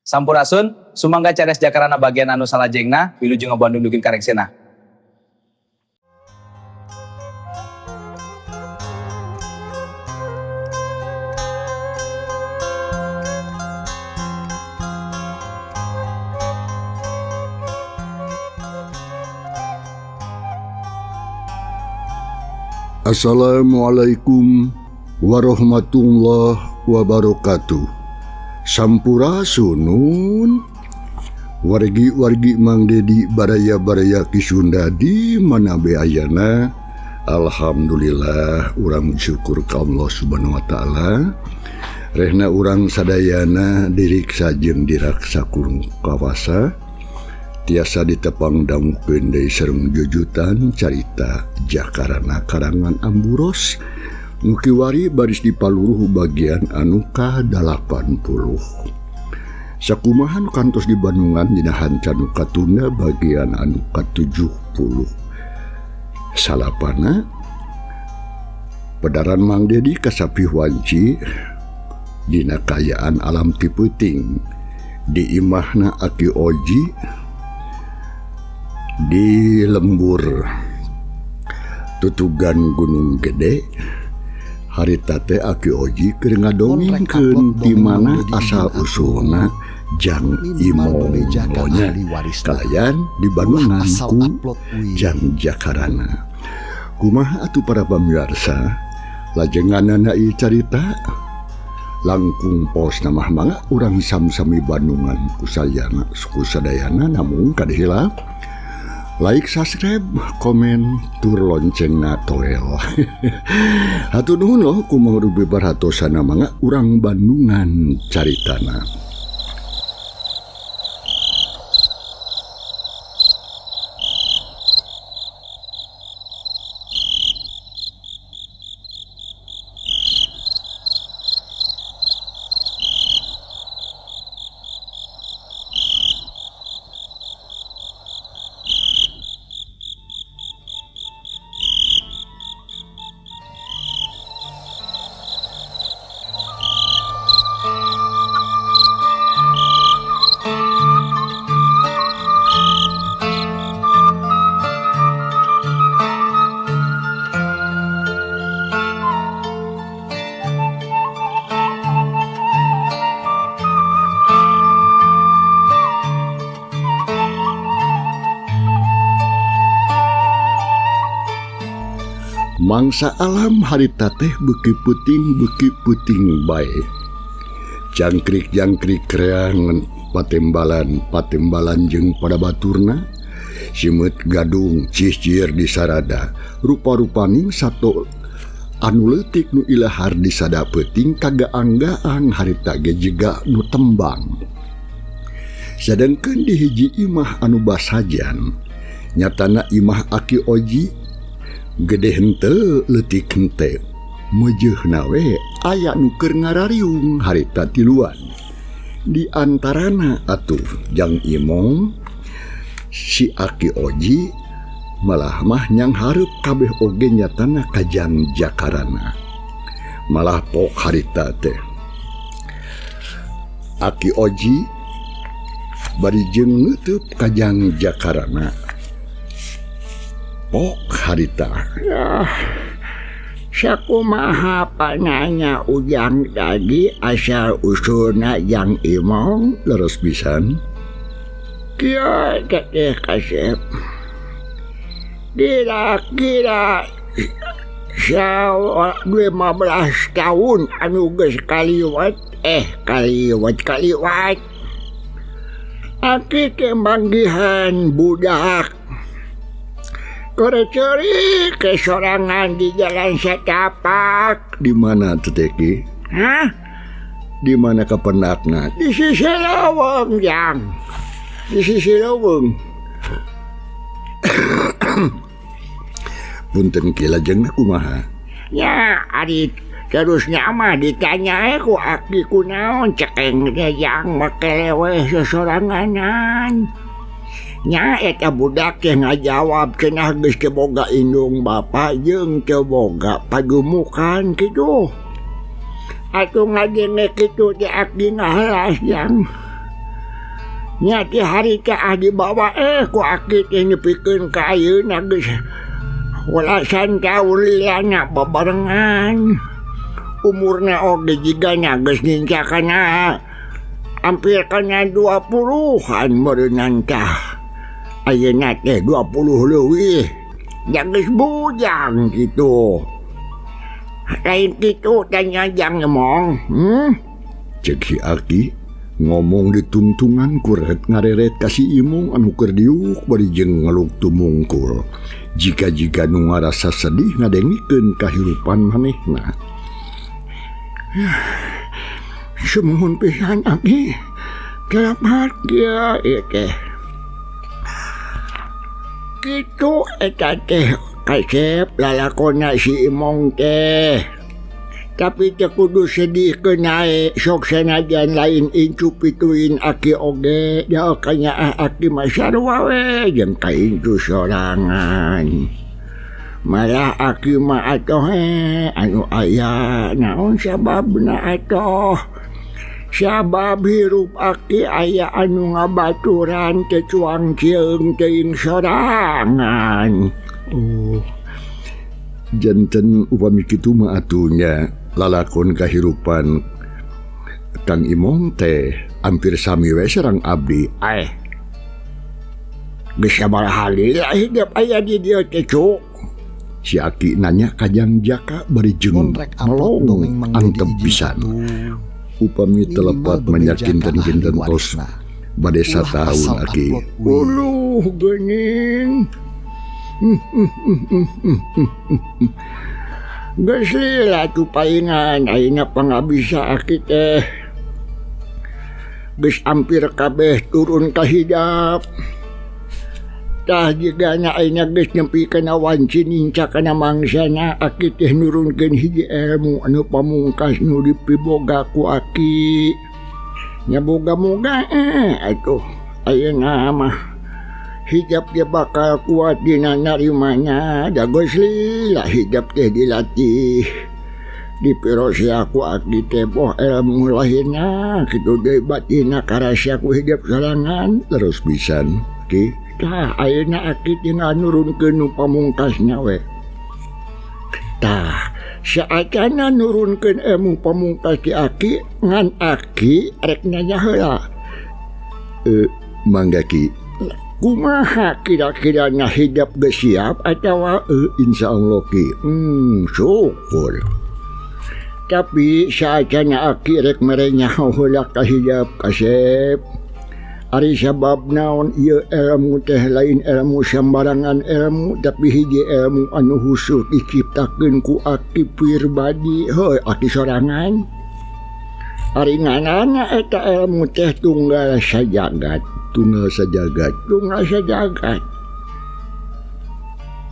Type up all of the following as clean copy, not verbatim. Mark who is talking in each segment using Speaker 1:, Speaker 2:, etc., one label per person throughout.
Speaker 1: Sampurasun, sumangga cares jakarana bagian anu salajengna, wilujeng ngabandung dugin karengsena.
Speaker 2: Assalamualaikum warahmatullahi wabarakatuh. Sampurasunun wargi-wargi Mang Dedi baraya-baraya Ki Sunda di mana be ayana. Alhamdulillah urang syukur ka Allah Subhanahu wa taala. Rehna urang sadayana diriksa jeung diraksa ku kawasa tiasa ditepang dangukeun deui sareng jujutan carita Jakarana karangan Amburos nu kiwari baris dipaluruh bagian anu ka-80. Sakumahan kantos di Bandungan dina hanca nu katunda bagian anu ka-70. Salapana pedaran Mang Dedi kasapih wanci dina kaayaan alam ti peuting di imahna Aki Oji di lembur tutugan Gunung Gede. Harita teh Aki Oji keur ngadongengkeun di mana asal usulna Jang Imong nya kalayan di Bandungan ku Jang Jakarana. Kumaha atuh para pamirsa lajenganana ieu carita langkung pos namah mangga urang sam-sami Bandungan kusayana suku sadayana namung kadihilap like, subscribe, komen, tur loncengna toel. Hatur nuhun loh kumaha rupi perhatosana mangga urang Bandungan caritana. Mangsa alam harita teh beuki puting bae. Jangkrik-jangkrik reangan patembalan-patembalan jeung pada baturna, simeut gadung cicir di sarada, rupa-rupaning sato anu leutik nu ilahar di sada peuting kagaang-gaang harita ge jiga nu tembang. Sadengkeun di hiji imah anu basajan, nyatana imah Aki Oji gede henteu leutik henteu mejeuhna we aya nu keur ngarariung harita tiluan. Di antarana atuh Jang Imong si Aki Oji malah mah nyang hareup kabeh oge nyatana ka Jang Jakarana. Malah pok harita teh Aki Oji bari jeung neuteub ka Jang Jakarana. Pok harita.
Speaker 3: Sakumaha pananya ujang tadi asal usulna Jang Imong
Speaker 2: leres pisan.
Speaker 3: Kieu teteh kasep. Kira-kira 15 tahun anu geus kaliwat kaliwat. Aki teh manggihan budak Kore-curi kesorangan di jalan setapak.
Speaker 2: Di mana teteh Ki?
Speaker 3: Hah?
Speaker 2: Di mana kapendakna?
Speaker 3: Di sisi leuweung, Jang.
Speaker 2: Di sisi leuweung. Punten Ki lajengna kumaha?
Speaker 3: Ya, ari terusnya mah ditanya ku aki kunaon cekeng teh Jang make leweh sesoranganan. Nya eta budak teh ngajawab cenah geus teu boga indung bapa jeung teu boga pagumukan kitu. Atuh ngadenge kitu teh aki ngahelas Jang. Nya ti harita ah dibawa ku aki teh nepikeun ka ayeuna geus welasan taun lilana babarengan. Umurna oge jigana geus nincak kana hampir kana 20-an meureunnan tah. Ayeuna teh 20 leuwih. Da geus bujang kitu. Lain kitu tanya jang ngomong.
Speaker 2: Cek si aki ngomong ditungtungan kuret ngareret ka si Imong anu keur diuk bari jeung ngeluk tumungkul. Jika-jika nu ngarasa sedih ngadengikeun kahirupan manehna.
Speaker 3: Sumuhun pisan aki. Kelapat dia ieu teh. Kitu eta teh kasep lalakonna si Imong teh. Tapi teu kudu sedih keun sok sanajan lain incu pituin aki oge da kanyaah aki mah sarua we jeung ka incu sorangan. Malah aki mah atoh anu aya naon sababna atoh. Sabab hirup aki aya anu ngabaturan teu cuang cieung teuing sorangan.
Speaker 2: Oh, janten upami kitu mah atunya lalakon kahirupan Kang Imong teh hampir sami we sareng abdi.
Speaker 3: Ai. Geus sabaraha lila hidup aya di dieu teh cuk.
Speaker 2: Si aki nanya ka Jang Jaka bari jeung melong antep pisan. Upami telepat manya kinten-kinten tos bade sataun aki.
Speaker 3: Uluh geuning. Geus lila tu paingan ayeuna pangabisa aki teh. Geus hampir kabeh turun ka hidap. Tah jigana ayeuna geus nepi kana wanci nincak kana mangsana aki teh nurunkeun hiji ilmu anu pamungkas nu dipiboga ku aki. Nya boga-moga atuh ayeuna mah hijab dia bakal kuat dina narimana da geus lila hijab teh dilatih. Dipirosia ku aki teh boh ilmu lahirna kitu deui batinna karasa ku hijab sorangan
Speaker 2: terus pisan ki.
Speaker 3: Tah ayeuna aki tinggal nurunkeun nu pamungkasna we. Tah saacana nurunkeun ilmu pamungkas ti aki ngan aki rek nanya heula.
Speaker 2: Mangga ki.
Speaker 3: Kumaha kira-kirana hidap geus siap atawa
Speaker 2: insyaallah ki.
Speaker 3: Syukur. Tapi saacana aki rek mere nyaho heula ka hidap kasep. Ari sabab naon ieu ilmu teh lain ilmu sambarangan ilmu tapi hiji ilmu anu khusus diciptakeun ku aki pribadi heuh aki sorangan. Ari nganana eta ilmu teh tunggal sajagat,
Speaker 2: tunggal sajagat,
Speaker 3: tunggal sajagat.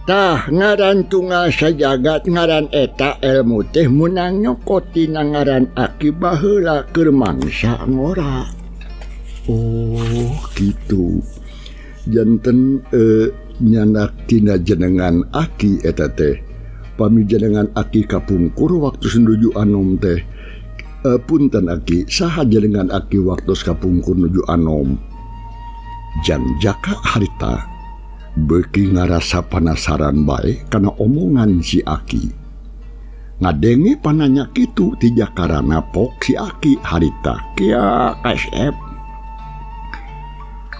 Speaker 3: Tah ngaran tunggal sajagat ngaran eta ilmu teh meunang nyokot tina ngaran aki baheula keur mangsa ngora.
Speaker 2: Oh gitu. Janten nyanak tina jenengan aki eta teh. Pami jenengan aki kapungkur waktu nuju anom teh. Punten aki, saha jenengan aki waktu kapungkur nuju anom. Jang Jaka harita beuki ngarasa panasaran bae kana omongan si aki. Ngadenge pananya kitu ti jakarana pok si aki harita.
Speaker 3: Kia kasep.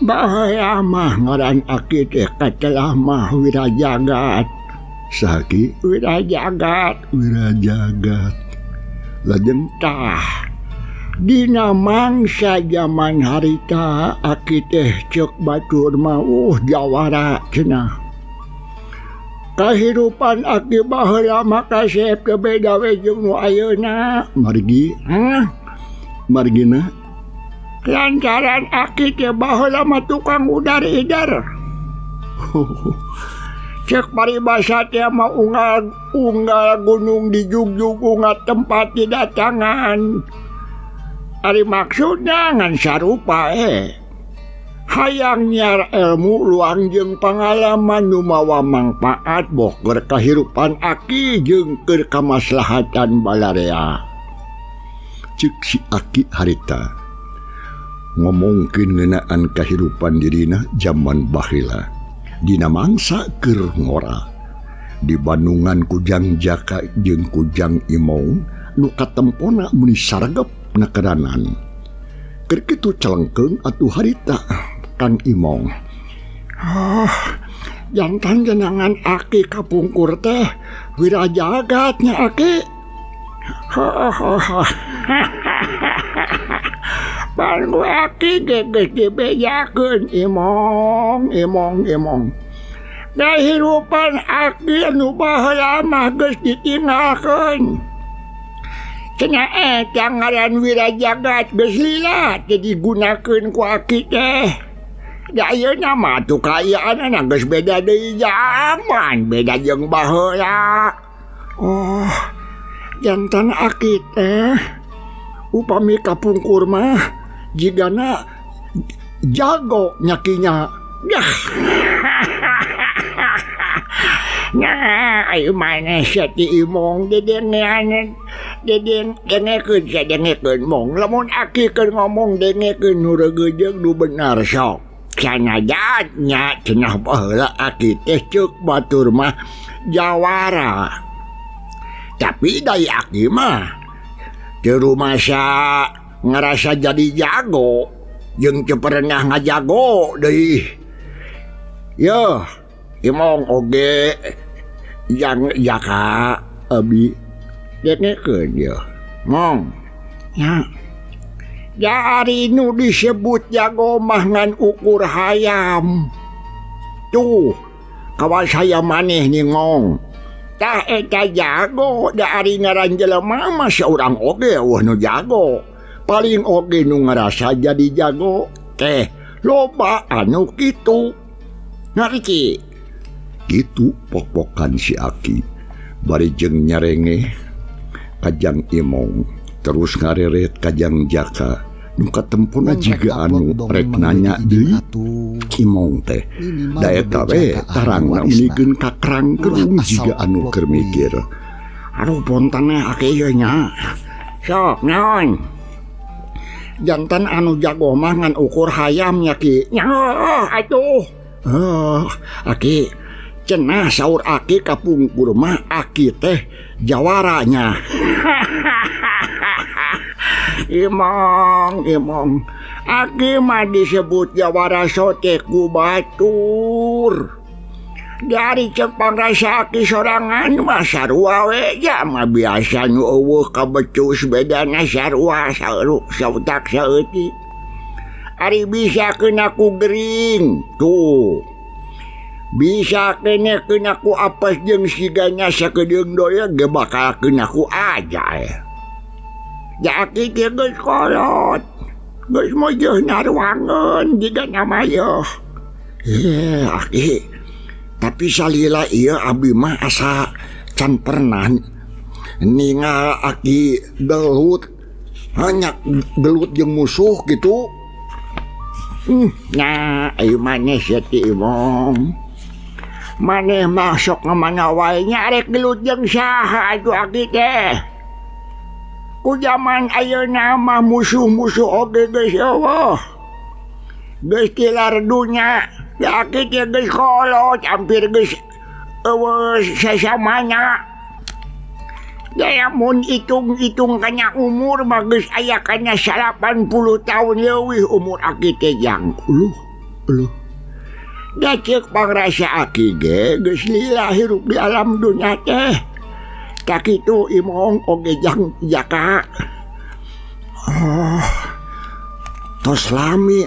Speaker 3: Bahaya mah ngaran aki teh katelah mah Wirajagat.
Speaker 2: Saha ki?
Speaker 3: Wirajagat.
Speaker 2: Wirajagat. Lajeng
Speaker 3: tah dina mangsa jaman harita aki teh ceuk batur mah jawara cenah. Kahirupan aki baheula mah kasep teu beda we jeung nu ayeuna.
Speaker 2: Margi?
Speaker 3: Hah?
Speaker 2: Margina?
Speaker 3: Lantaran aki teh baheula mah tukang udar-idar. Cek paribasa teh mah unggal gunung dijugjug unggal tempat didatangan. Ari maksudna ngan sarupa Hayang nyiar ilmu luang jeung pangalaman nu mawa mangpaat boh keur kahirupan aki jeung keur kamaslahatan balarea.
Speaker 2: Cek si aki harita. Ngomongkeun ngeunaan kahirupan dirina jaman baheula dina mangsa keur ngora. Di Bandungan Kujang Jaka jeung Kujang Imong nu katempona meuni sargep nakeranan. Keur kitu celengkeung atuh harita Kang Imong.
Speaker 3: Oh, jantan jenangan aki kapungkur teh wirajagatnya aki. Bangku aki geus dibejakeun Imong, Imong, Imong. Kahirupan aki anu baheula mah geus ditinggalkeun. Cenah eta ngaran wirajagat geus lila teu digunakeun ku aki teh. Da ayeuna mah atuh kaayaanna geus beda deui zaman, beda jeung baheula. Oh, jantan aki teh upami kapungkur mah jigana jago nyakinya. Nah, ayo mana sati Imong dedengean dedeng dengekeun sadengekeun mong lamun aki keur ngomong dengekeun nu reugeujeung nu bener sok. Sanajan nya cenah baheula aki teh ceuk batur mah jawara. Tapi dai aki mah teu rumasa ngerasa jadi jago jeung teu pernah ngajago deui. Yeuh, Imong oge yang Jaka abi dengekeun yeuh. Mong. Nya. Dari nu disebut jago mah ngan ukur hayam. Tuh, kawas hayam maneh nih ngong. Tah eta jago da ari ngaran jelema mah saurang oge eueuh nu jago. Paling oge nu ngarasa jadi jago teh loba anu kitu. Ngarti?
Speaker 2: Kitu pok-pokan si aki bari jeung nyarenge Kajang Imong terus ngareret Kajang Jaka nu katempona jiga anu rek nanya deui Imong teh da eta we tarangna meunikeun ka krangkerung jiga anu keur mikir.
Speaker 3: Aduh punten aki ieu nya. Sok naon? Jantan anu jago mah ngan ukur hayam nya ki. Nya atuh. Oh, aki cenah saur aki kapungkur mah aki teh jawaranya. Imong, Imong, aki mah disebut jawara sote ku batur. Dari ceuk pangrasa aki sorangan mah sarua we ja mah biasa nu eueuh kabecus bedana sarua sauruk sautak saeutik. Ari bisa kena ku gering tuh. Bisa kena kena ku apes jeung sigana sakedeung doya ge bakal kena ku aja. Ja aki teh geus kolot. Geus mojoh naruangeun jiga nama yeuh. Aki.
Speaker 2: Tapi salila ieu abi mah asa can pernah ningal aki gelut. Hanya gelut jeung musuh gitu.
Speaker 3: Nah, ayo maneh sia ti Imong. Maneh mah sok ngamana wae nya arek gelut jeung saha atuh aki teh. Ku jaman ayeuna mah musuh-musuh oge geus eueuh. Geus tilar dunya, da aki teh geus kolot hampir geus eueuh sasamana. Da mun hitung-hitung kana umur mah geus aya kana 80 tahun leuwih umur aki teh jang.
Speaker 2: Uluh, uluh.
Speaker 3: Da ceuk pangrasa aki ge geus lila hirup di alam dunya teh. Kakitu Imong oge jang Jaka.
Speaker 2: Oh, tos lami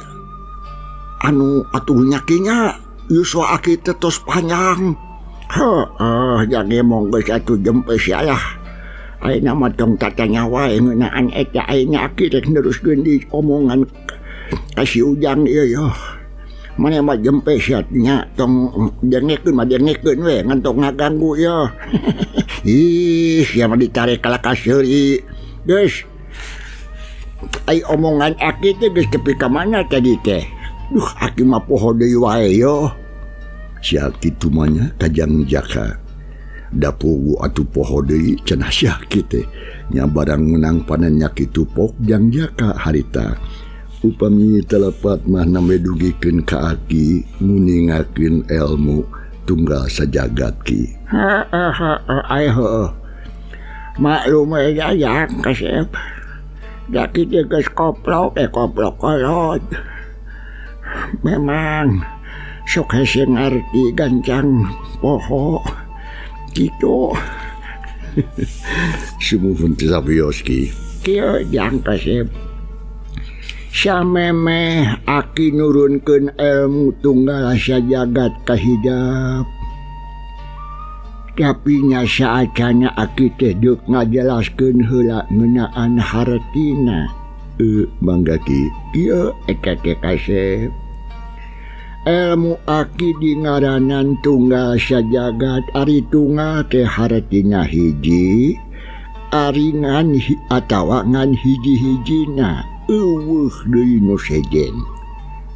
Speaker 2: anu atuh nyakinya yuswa aki teh tos panjang.
Speaker 3: Heeh, jang Imong geus atuh jempes lah. Ayeuna mah tong tatanya wae ngeunaan eta ayeuna aki rek neruskeun di omongan ka si Ujang ieu yeuh. Maneh mah jempes nya tong dengekeun mah dengekeun we ngan tong ngaganggu yeuh. Ih, sia mah ditarik ka seuri. Geus. Ai omongan aki teh geus tepi ka mana tadi teh?
Speaker 2: Duh, aki mah poho deui wae yeuh. Si aki tumanya Kajang Jaka. Da pugu atuh poho deui cenah si aki teh. Nya barang menang panen nya kitu pok Jang Jaka harita. Upami telepat mah nambe dugikeun ka aki nguningakeun ilmu tunggal sajagat ki.
Speaker 3: Heeh heeh ai heueuh. Maklum we jajang kasep. Daki teh geus koplok koplok kolot. Memang sok hese ngarti gancang poho kitu.
Speaker 2: Sumuhun teu sawios ki.
Speaker 3: Kieu jang kasep. Samemeh aki nurunkeun ilmu tunggal sajagat ka hidep. Tapi nya saacana aki teh deuk ngajelaskeun heula ngeunaan hartina.
Speaker 2: Mangga ki.
Speaker 3: Ieu eta teh kasep. Ilmu aki dingaranan tunggal sajagat, ari tunggal teh hartina hiji, ari ngan atawa ngan hiji-hijina. Eueuh deui nu sejen.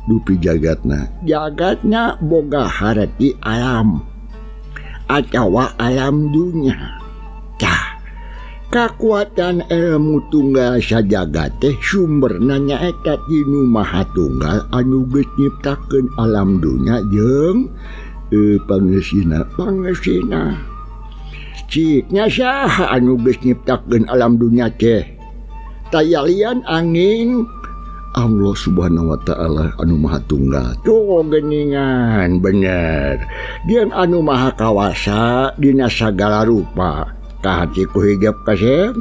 Speaker 2: Dupi jagatna.
Speaker 3: Jagatna boga harti alam atawa alam dunya. Tah, kakuatan ilmu tunggal sajagat teh sumberna nyaeta ti Nu Maha Tunggal anu geus nyiptakeun alam dunya jeung
Speaker 2: pangeusina.
Speaker 3: Pangeusina. Cik nya saha anu geus nyiptakeun alam dunya teh? Tayalian angin
Speaker 2: Allah Subhanahu wa Ta'ala anu Maha Tunggal.
Speaker 3: Tuh geningan bener. Jeung anu Maha Kawasa dina sagala rupa. Kahati ku hijab kasep.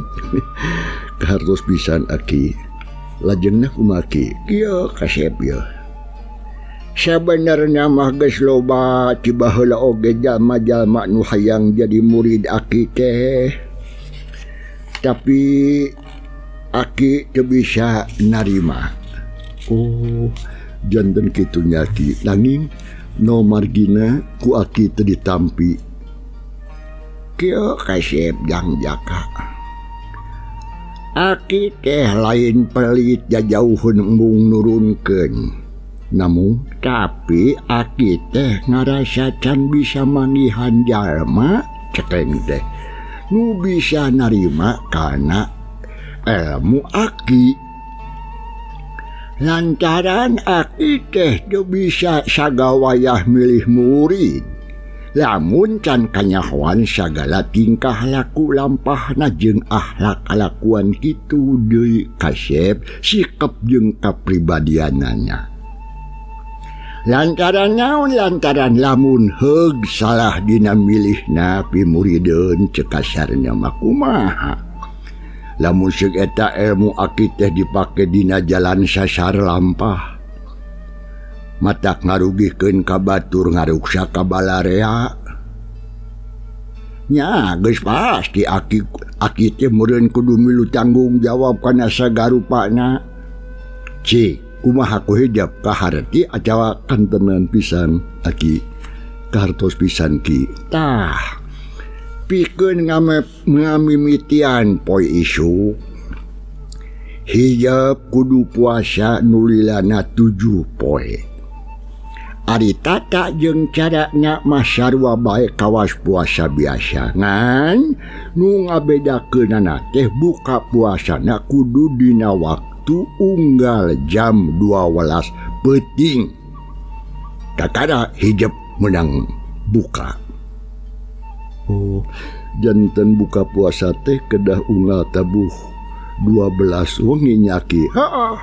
Speaker 2: Kahartos pisan aki. Lajengna kumaha ki?
Speaker 3: Kieu kasep ieu. Sabenerna mah geus loba ti baheula oge jalma-jalma nu hayang jadi murid aki teh. Tapi aki teu bisa narima.
Speaker 2: Oh, janten kitu nya ki. Nanging no margina ku aki teu ditampi.
Speaker 3: Kieu kasep jang jaka. Aki teh lain pelit jajauheun embung nurunkeun.
Speaker 2: Namun
Speaker 3: tapi aki teh ngarasa can bisa manggihan jalma cekeng teh nu bisa narima kana ilmu aki. Lantaran aki teh teu bisa sagawayah milih murid, lamun can kanyahoan sagala tingkah laku lampahna jeung akhlak kalakuan kitu deui kasep sikap jeung kapribadianana. Lantaran naon? Lantaran lamun heug salah dina milihna pimurideun cek kasarna mah kumaha. Lamun seuk eta ilmu aki teh dipake dina jalan sasar lampah, matak ngarugikeun ka batur ngaruksa ka balarea. Nya geus pasti aki teh meureun kudu milu tanggung jawab kana sagarupana. Cik, kumaha ku hijab kaharti atawa
Speaker 2: kantenan pisan aki, kahartos pisan ki.
Speaker 3: Tah, pikeun ngamimitian poe isuk hijab kudu puasa nulilana 7 poe. Ari tata jeung carana mah sarua bae kawas puasa biasa, ngan nu ngabedakeunana teh buka puasana kudu dina waktu unggal jam 12 peuting. Kakara hijab menang buka.
Speaker 2: Oh, janten buka puasa teh kedah unggal tabuh 12 wengi nyaki.
Speaker 3: Heeh.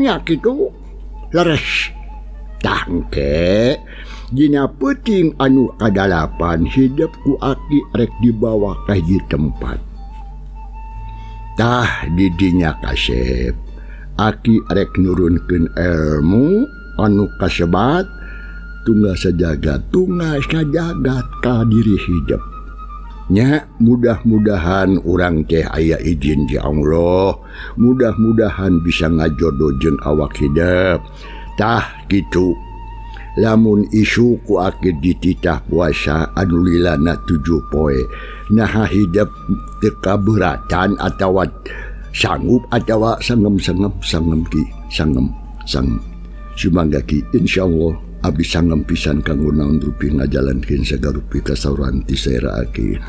Speaker 3: Nya kitu leres. Tangke dina peuting anu kadalapan hidep ku aki rek dibawa ka hiji tempat.
Speaker 2: Tah didinya kasep, aki rek nurunkeun ilmu anu kasebat tunggal sajagat,
Speaker 3: tunggal sajagat ka diri hidep.
Speaker 2: Nya mudah-mudahan urang teh aya izin ti Allah, mudah-mudahan bisa ngajodoh jeung awak hidep. Tah kitu. Lamun isu ku aki dititah puasa anu lilana 7 poe, naha hidep teu kaberatan atawa sanggup atawa sangem-sangem sangem ki sangem sangem. Sumangga ki insyaallah abdi sangem pisan kanggo naon rupi ngajalankeun sagarupi kasauran ti saera aki.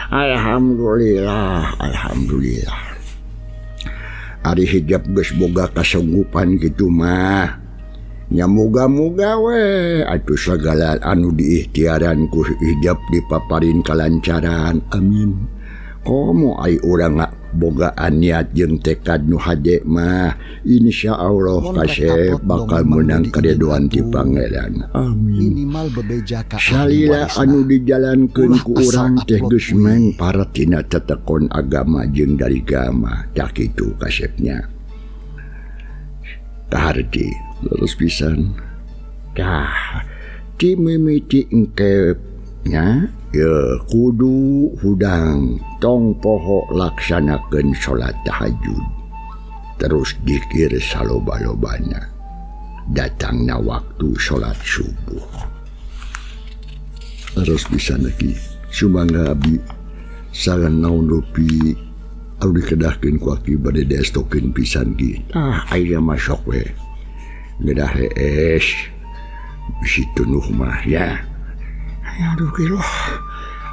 Speaker 3: Alhamdulillah, alhamdulillah. Ari hijab geus boga kasanggupan kitu mah. Nya muga-muga we atuh sagala anu diikhtiaran ku hijab dipaparin kalancaran. Amin. Komo ai urang bogaan niat jeung tekad nu hade mah insyaallah kasep bakal menang karedoan ti Pangeran. Amin. Salila anu dijalankeun ku urang teh geus mangparat tina tetekon agama jeung dari gama. Tah kitu kasepnya. Kaharti leres pisan. Tah ti mimiti engke nya ya kudu hudang tong poho laksanakeun salat tahajud terus dikir saloba-lobana datangna waktu salat subuh
Speaker 2: terus bisa lagi sumangga abdi sareng naon rupi anu dikedahkeun ku aki bade diestokeun pisan ki.
Speaker 3: Ah aya mah sok we ngedah hees bisi tunuh mah ya. Aduh kiloh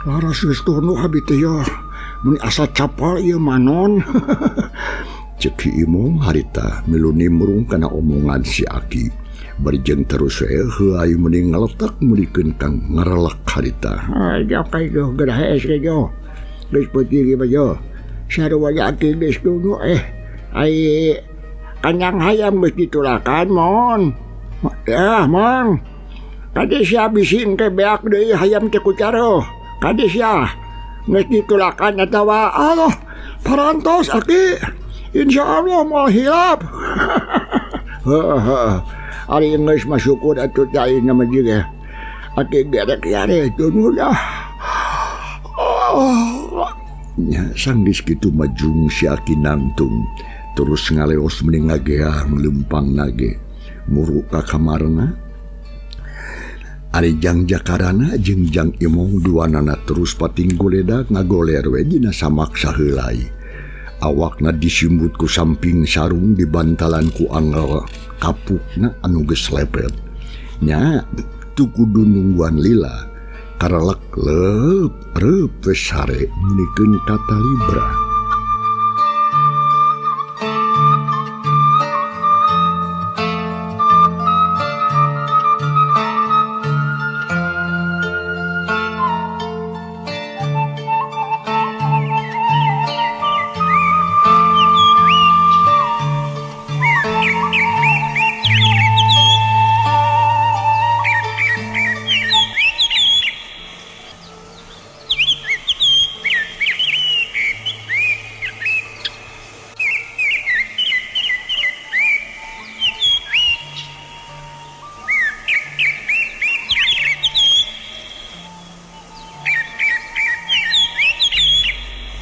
Speaker 3: laras geus tunuh abi teh yo mun asa capal ieu manon.
Speaker 2: Cek Ki Imong harita milu nimrung kana omongan si aki barjeng terus we heuay mending ngaletak meulikeun kang ngarelek harita.
Speaker 3: Ayo kayo geura hees ge yo geus peuting ieu mah yo sarua aki geus tunuh ai kanyang hayam geus ditulakan mon ya mang. Kade sia bisi engke beak deui hayam teh ku caroh. Kade sia geus ditulakan atawa Allah parantos aki insyaallah moal hilap. Heeh. Ari geus mah syukur atuh teh ayeuna mah jiga. Aki gerek yare tunduh dah.
Speaker 2: Oh. Nya sanggeus kitu majung si aki nangtung terus ngaleos mending ngageang leumpang nage muru ka kamarna. Ari Jang Jakarana jeung Jang Imong duanana terus pating goledak ngagoler we dina samak saheulai. Awakna disimbut ku samping sarung dibantalan ku angel kapukna anu geus lepet. Nya tu kudu nungguan lila karelek leup reup we sare meunikeun kata libra.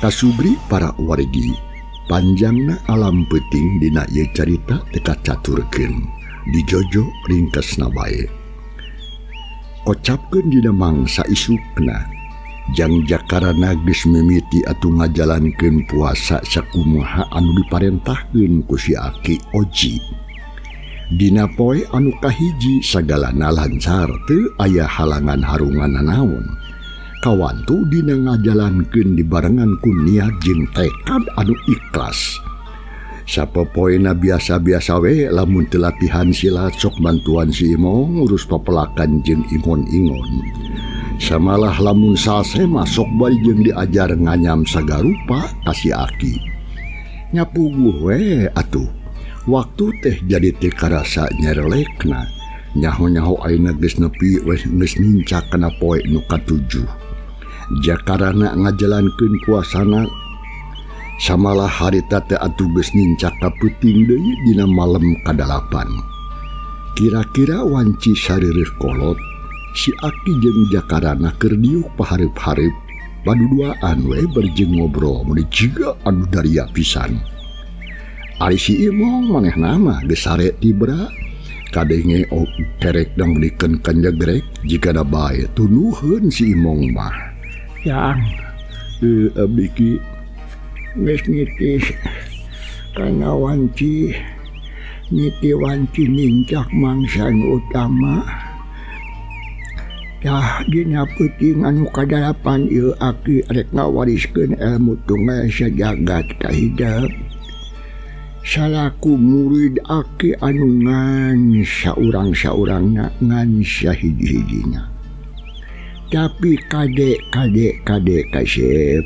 Speaker 2: Kasubri para wargi panjangna alam peuting dina ieu carita teu kacaturkeun dijojo ringkesna bae. Kocapkeun dina mangsa isukna Jang Jakarana geus mimiti atuh ngajalankeun puasa sakumaha anu diparentahkeun ku si aki Oji. Dina poe anu kahiji sagalana lancar teu aya halangan harungan nanaon. Kawantu dina ngajalankeun dibarengan ku niat jeung tekad anu ikhlas. Sapopoena biasa-biasa we lamun teu latihan silat sok bantuan si Imong ngurus papelakan jeung ingon-ingon. Samalah lamun salse mah sok bari jeung diajar nganyam sagarupa ka si aki. Nyapuguh we atuh. Waktu teh jadi teu karasa nyerelekna. Nyaho-nyaho ayeuna geus nepi we geus nincak kana poe nu katujuh. Jakarana ngajalankeun puasana samalah harita teh atuh geus nincak ka peuting deui dina malem kadalapan. Kira-kira wanci sareureuh kolot si aki jeung Jakarana keur diuk pahareup-hareup baduduaan we berjeng ngobrol meuni jiga anu daria pisan. Ari si Imong manehna mah geus sare tibra kadenge terek dang meunikeun kanjegrek jigana bae tunuheun si Imong mah.
Speaker 3: Jang,
Speaker 2: abdi ki
Speaker 3: geus nitih kana wanci niti wanci nincak mangsa nu utama. Tah dina peuting anu kadalapan ieu aki rek ngawariskeun ilmu tunggal sajagat ka hidep. Salaku murid aki anu ngan saurang-saurangna ngan sahiji-hijina. Tapi kade kade kade kasep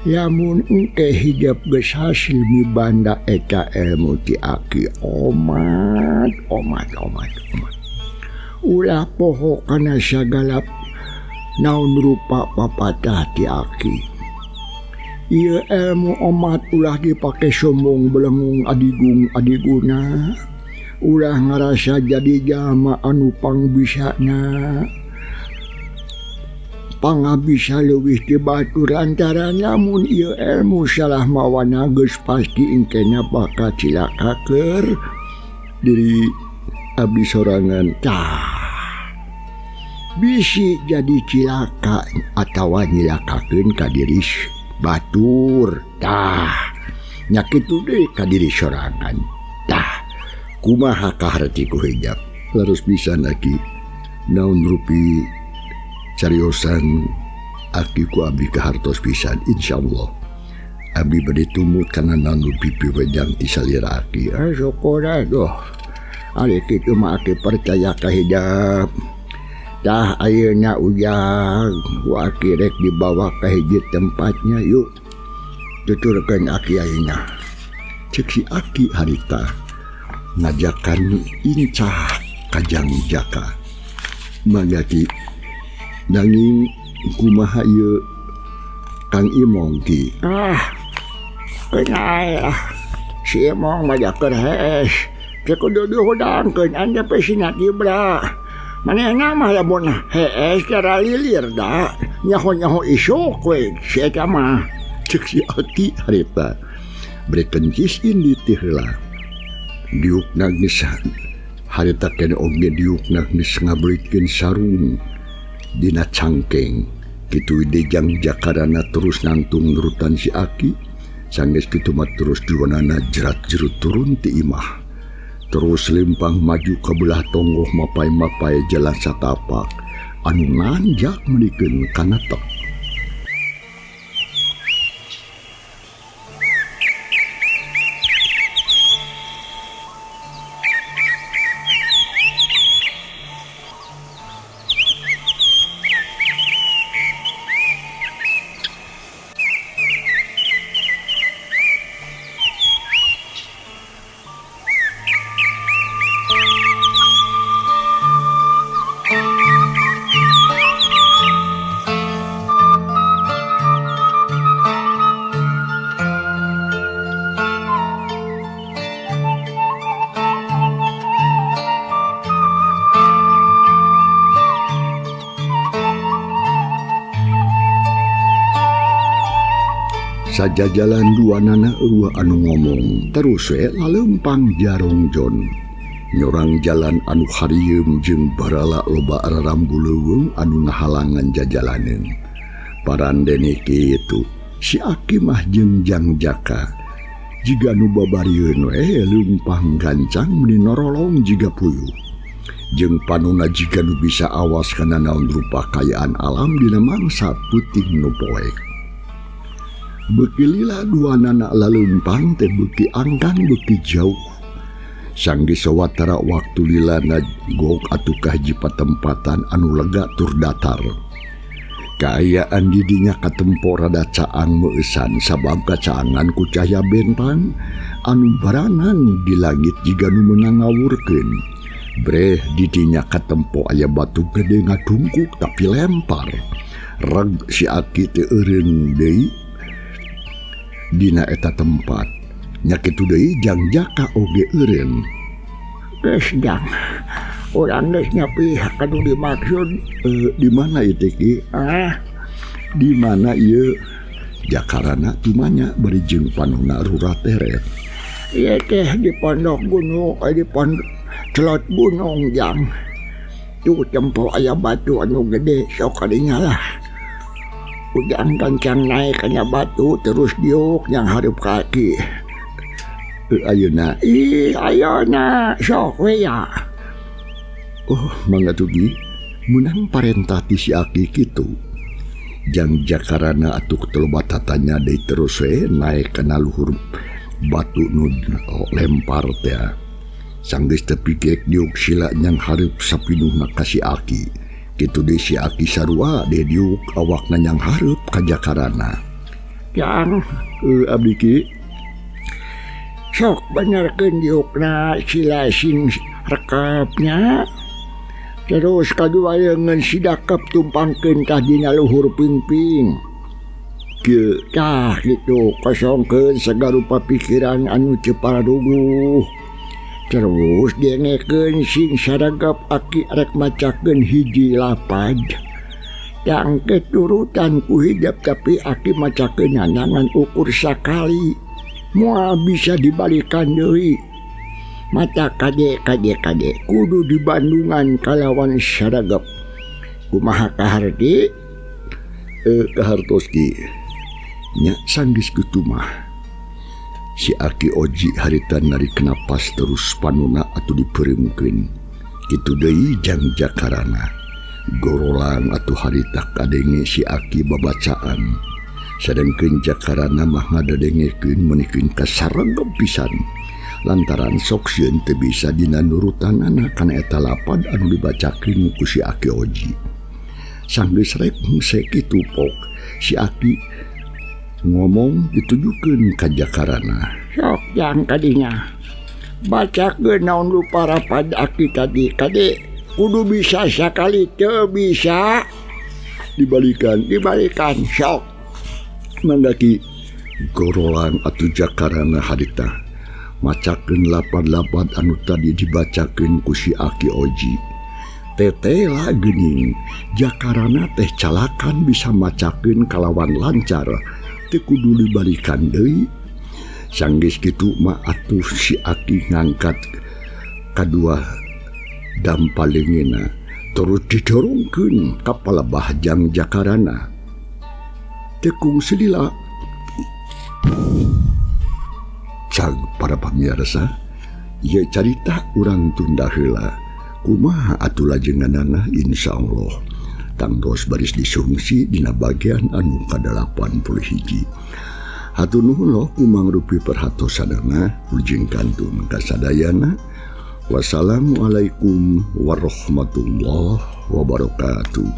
Speaker 3: lamun engke hijab geus hasil mibanda eta ilmu ti aki omat omat omat omat. Ulah poho kana sagala naon rupa papatah ti aki. Ieu ilmu omat ulah dipake sombong belengung adigung adiguna. Ulah ngarasa jadi jalma anu pangbisana. Pangabisa leuwih ti batur lantaran lamun ieu ilmu salah mawana geus pasti engkena bakal cilaka keur
Speaker 2: diri abdi sorangan.
Speaker 3: Tah bisi jadi cilaka atawa nyilakakeun ka diri batur. Tah nya kitu deui ka diri sorangan. Tah kumaha kaharti ku hijab
Speaker 2: harus bisa lagi naon rupi cariosan aki ku abdi kahartos pisan insyaallah abdi bade tumut kana naon rupi piwejang ti salira aki.
Speaker 3: Syukur aduh ari kitu mah aki percaya ka hijab. Tah ayeuna ujang ku aki rek dibawa ka hiji tempatnya yuk tuturkeun aki ayeuna.
Speaker 2: Cek si aki harita ngajakan incah kajang jaka mangga ki nanging kumaha ieu Kang Imong ki.
Speaker 3: Ah kenal ah si Imong mah keur hees teu kudu dihudangkeun andep sina tibra. Manehna mah lamun hees cara lilir da nyaho-nyaho isuk we si eta mah.
Speaker 2: Cek si aki harita breken cis indi teh heula diukna geus harita kene oge diukna geus ngabelitkeun sarung dina cangkeng kitu dejang jakarana terus nangtung nurutan si aki sanggeus kitu mah terus diwanana jerat jerut turun ti imah terus lempang maju ke belah tonggoh mapai-mapai jalan satapak anu nanjak meunikeun kana tek. Sajajalan dua nana eueuh anu ngomong terus we lalempang jarongjon nyorang jalan anu harieum jeung barala loba rarambu leuweung anu ngahalangan jajalaneun. Parandene kitu si aki mah jeung Jang Jaka jiga nu babarieun we leumpang gancang meuni norolong jiga puyuh jeung panona jiga nu bisa awas kana naon rupa kaayaan alam dina mangsa peuting nu poek. Beuki lila dua nana lalempang teh beuki angkang beuki jauh. Sanggeus sawatara waktu lilana gok atukah hiji patempatan anu lega tur datar. Kaayaan didinya katempo rada caang meueusan sabab kacaangan ku cahya bentang anu baranan di langit jiga nu meunang ngawurkeun. Breh didinya katempo aya batu gede ngadungkuk tapi lempar. Reg si aki teu eureun deui dina eta tempat. Nya kitu deui Jang Jaka oge eureun.
Speaker 3: Geus Jang, urang geus nyapi kanu dimaksud.
Speaker 2: Di mana ieu teh ki?
Speaker 3: Ah,
Speaker 2: di mana ieu? Jakarana tumanya bari jeung panona rurat teret.
Speaker 3: Ieu teh di pondok gunung, di pondok celot gunung Jang. Tuh tempo aya batu anu gede sok kadinya lah. Ujang gancang naik kana batu terus diuk yang hareup kaki.
Speaker 2: Ayeuna
Speaker 3: ih ayeuna sok we ya.
Speaker 2: Oh mangga tugi meunang parentah ti si aki kitu. Jang Jakarana atuh teu loba tatanya deui terus we naik kana luhur Batu nu lempar teh. Sanggeus tepi gek diuk sila nyang hareup sapinuhna ka si Aki. Kitu deui si Aki sarua deh diuk awakna nyang hareup ka Jakarana.
Speaker 3: Jang,
Speaker 2: abdi ki
Speaker 3: sok benerkeun diukna sila sing rekepnya. Terus kadua leungeun sidakep tumpangkeun tah dina luhur pingping.
Speaker 2: Kieu
Speaker 3: tah kitu kosongkeun sagarupa pikiran anu teu pararuguh. Terus dengekeun sing saragap aki rek macakeun hiji lapad. Tangke turutan ku hidep tapi aki macakeun ngan ukur sakali. Moal bisa dibalikan deui. Mata kade kade kade kudu dibandungan kalawan saragap. Kumaha kaharti?
Speaker 2: Kahartos ki. Nya sanggeus kitu mah. Si Aki Oji harita narik napas terus panuna atuh dipeureumkeun. Kitu deui jang Jakarana. Gorolang atuh harita kadenge si Aki babacaan. Sadengkeun Jakarana mah ngadedengekeun meunikeun kasaregep pisan. Lantaran sok sieun teu bisa dina nurutanana kana eta lapad anu dibacakeun ku si Aki Oji. Sanggeus rek hese kitu pok, si Aki ngomong ditujukeun ka Jakarana.
Speaker 3: Sok jang kadinya. Bacakeun naon lu parapad aki tadi kade kudu bisa sakali teu bisa
Speaker 2: dibalikan
Speaker 3: dibalikan sok.
Speaker 2: Mangga ki gorolang atuh Jakarana harita. Macakeun lapad-lapad anu tadi dibacakeun ku si Aki Oji. Tetela geuning Jakarana teh calakan bisa macakeun kalawan lancar. Teu kudu dibalikan deui. Sanggeus kitu mah atuh si Aki ngangkat kadua dampalengena terus didorongkeun ka palebah jang Jakarana. Tekung selila. Cag para pamirsa, ieu carita urang tunda heula. Kumaha atuh lajenganana insyaallah. Tangtos baris disungsi dina bagian anu ka-81. Hatur nuhun loh kumangrupi perhatosanana ujing kantun kasadayana. Wassalamualaikum warahmatullahi wabarakatuh.